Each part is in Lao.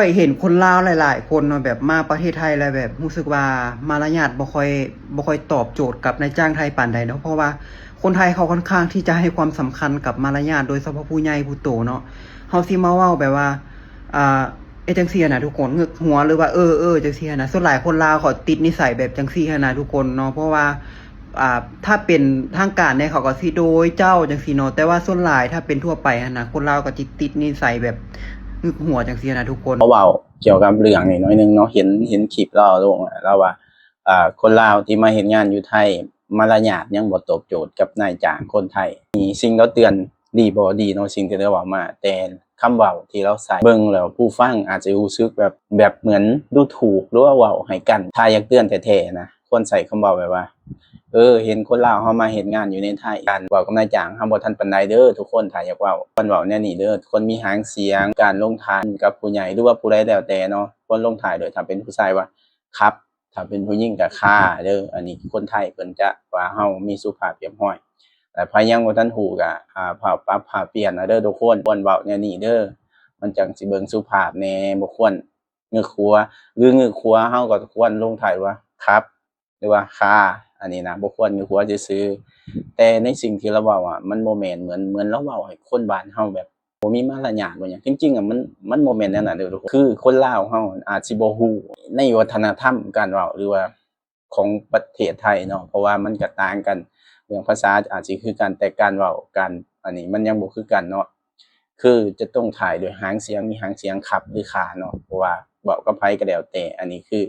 ຂ້ອຍເຫັນຄົນລາວຫຼາຍໆຄົນເນາະ ແບບມາປະເທດໄທແລ້ວແບບຮູ້ສຶກວ່າມາລະຍາດບໍ່ຄ່ອຍ ບໍ່ຄ່ອຍຕອບໂຈດກັບນາຍຈ້າງໄທປານໃດເນາະ ເພາະວ່າຄົນໄທເຂົາຄ່ອນຂ້າງທີ່ຈະໃຫ້ຄວາມສຳຄັນກັບມາລະຍາດ ໂດຍສະເພາະຜູ້ໃຫຍ່ຜູ້ໂຕເນາະ. ເຮົາຊິມາເວົ້າແບບວ່າ ອ່າ ເຮັດຈັ່ງຊີ້ຫັ້ນນະທຸກຄົນ ງຶກຫົວ ຫຼືວ່າ ເອີ ເອີ ຈັ່ງຊີ້ຫັ້ນນະ. ສ່ວນຫຼາຍຄົນລາວເຂົາຕິດນິໄສແບບຈັ່ງຊີ້ຫັ້ນນະທຸກຄົນເນາະ ເພາະວ່າ ອ່າ ຖ້າເປັນທາງການແດ່ ເຂົາກໍຊິ ໂດຍ ເຈົ້າ ຈັ່ງຊີ້ເນາະ ແຕ່ວ່າສ່ວນຫຼາຍຖ້າເປັນທົ່ວໄປຫັ້ນນະ ຄົນລາວກໍຕິດ ຕິດນິໄສແບບງຶກຫົວຈັ່ງຊີ້ຫັ້ນນະທຸກຄົນ. ເວົ້າກ່ຽວກັບເລື່ອງນີ້ໜ້ອຍໜຶ່ງເນາະ ເຫັນ ເຫັນຄລິບລາວລົງ ລາວວ່າ ອ່າ ຄົນລາວທີ່ມາເຮັດງານຢູ່ໄທ ມາລະຍາດຍັງບໍ່ຕອບໂຈດກັບນາຍຈ້າງຄົນໄທ. ມີສິ່ງລາວເຕືອນດີບໍ່ ດີເນາະ ສິ່ງທີ່ລາວເວົ້າມາ ແຕ່ຄຳເວົ້າທີ່ລາວໃຊ້ ເບິ່ງແລ້ວຜູ້ຟັງອາດຈະຮູ້ສຶກແບບ ແບບເໝືອນດູຖູກ ຫຼືວ່າເວົ້າໃຫ້ກັນ. ຖ້າຢາກເຕືອນແທ້ໆນະ ຄວນໃຊ້ຄຳເວົ້າແບບວ່າ ເອີ ເຫັນຄົນລາວເຮົາມາເຮັດງານຢູ່ໃນໄທ ການເວົ້າກັບນາຍຈ້າງເຮົາບໍ່ທັນປານໃດເດີທຸກຄົນ. ຖ້າຢາກເວົ້າ ຄວນເວົ້າແນວນີ້ເດີ ຄວນມີຫາງສຽງ ການລົງທ້າຍກັບຜູ້ໃຫຍ່ ຫຼືວ່າຜູ້ໃດແລ້ວແຕ່ເນາະ ຄວນລົງທ້າຍໂດຍ ຖ້າເປັນຜູ້ຊາຍວ່າ ຄັບ ຖ້າເປັນຜູ້ຍິງກໍຄ່າເດີ. ອັນນີ້ຄົນໄທເພິ່ນຈະວ່າເຮົາມີສຸພາບຮຽບຮ້ອຍ. ແລະ ໃຜຍັງບໍ່ທັນຮູ້ກໍ ອ່າ ຟ້າວປັບຟ້າວປ່ຽນເອົາເດີທຸກຄົນ. ຄວນເວົ້າແນວນີ້ເດີ ມັນຈັ່ງຊິເບິ່ງສຸພາບແດ່. ບໍ່ຄວນງຶກຫົວ ຫຼືງຶກຫົວ ເຮົາກໍຄວນລົງທ້າຍວ່າ ຄັບ ຫຼືວ່າຄ່າ ອັນນີ້ນະ ບໍ່ຄວນງຶກຫົວຊື່ໆ. ແຕ່ໃນສິ່ງທີ່ລາວເວົ້າອະ ມັນບໍ່ແມ່ນເໝືອນ ເໝືອນລາວເວົ້າໃຫ້ຄົນບ້ານເຮົາແບບ ບໍ່ມີມາລະຍາດບໍ່ຫຍັງ. ຈິງໆອະ ມັນ ມັນບໍ່ແມ່ນແນວນັ້ນເດີທຸກຄົນ. ຄືຄົນລາວເຮົາອາດຊິບໍ່ຮູ້ໃນວັດທະນະທຳການເວົ້າ ຫຼືວ່າຂອງປະເທດໄທເນາະ ເພາະວ່າມັນກະຕ່າງກັນ ເລື່ອງພາສາອາດຊິຄືກັນ ແຕ່ການເວົ້າ ການ ອັນນີ້ມັນຍັງບໍ່ຄືກັນເນາະ. ຄືຈະຕ້ອງທ້າຍດ້ວຍຫາງສຽງ ມີຫາງສຽງຄັບ ຫຼືຄ່າເນາະ ເພາະວ່າເວົ້າກັບໃຜກໍແລ້ວແຕ່. ອັນນີ້ຄື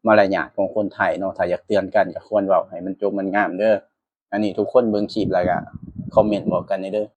ມາລະຍາດຂອງຄົນໄທເນາະ. ຖ້າຢາກເຕືອນກັນກໍຄວນເວົ້າໃຫ້ມັນຈົບມັນງາມເດີ. ອັນນີ້ທຸກຄົນເບິ່ງຄລິບແລ້ວກໍຄອມເມັນບອກກັນແດ່ເດີ.